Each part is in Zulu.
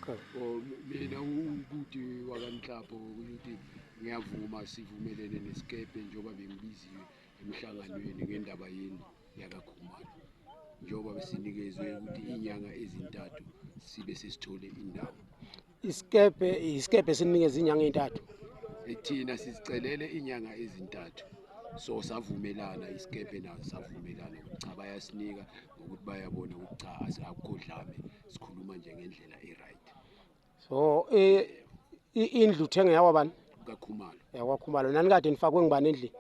Oh, mina ubhuti wakaNhlapho ukuthi ngiyavuma, sivumelene nesikepe njengoba bengibiziwe emhlanganweni ngendaba yendlu yakaKhumalo, njengoba besinikezwe ukuthi inyanga ezintathu sibe sesithole indawo. Isikepe, isikepe sinikeza inyanga ezintathu. Thina sizicelele inyanga ezintathu, so savumelana isikepe naso, savumelana ukuthi cha, bayasinika ngokuthi bayabona ukuthi cha, akukho dlame, sikhuluma nje ngendlela e-right. So indlu uthenge yakwabani? KaKhumalo. YakwaKhumalo. Nani kade nifakwe ngibani endlini?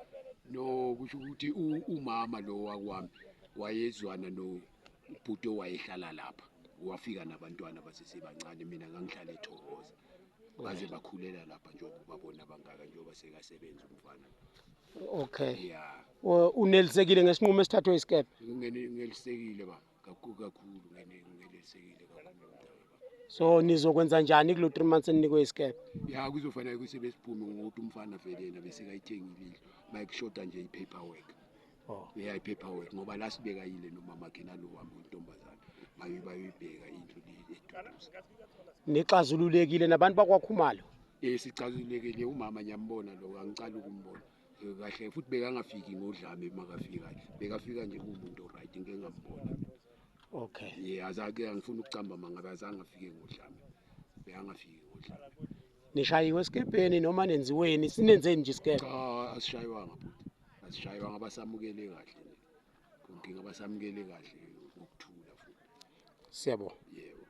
No, kusho ukuthi umama lo wakwami wayezwana nobhuti owayehlala lapha, wafika nabantwana basesebancane. Mina ngangihlala eThokoza, baze bakhulela lapha njengoba ubabona bangaka, njengoba sekasebenza umfana. Okay. Ya. Unelisekile ngesinqumo esithathwe isikepe? Ngelisekile ba kakhulu kakhulu, ngelisekile kakhulu, mntaka baba. So nizokwenza njani kulo 3 months eninikwe isikepe? Ya, kuzofanele ukuthi besiphume ngokuthi umfana vele yena besekayithengile indlu, mayekushoda nje i-paperwork. Oh. Ya, i-paperwork, ngoba la sibekayile nomamakhe nalo wami wentombazane, bayoyibheka indlu le eduze. Nixazululekile nabantu bakwaKhumalo? Sicazulekile. Umama ngiyambona lo, angicali ukumbona. Kahle futhi bekangafiki ngodlame, makafika bekafika nje kuwumuntu o-right, ngike ngambona mina. Okay. Ye, azake, angifuni ukucamba mangabe azange afike ngodlame, bekangafiki ngodlame. Nishayiwe esikepeni noma nenziweni, sinenzeni nje isikepe? Cha, asishaywanga bhuti, asishaywanga, basamukele kahle nje konke, basamukele kahle ngokuthula futhi. Siyabonga. Yebo.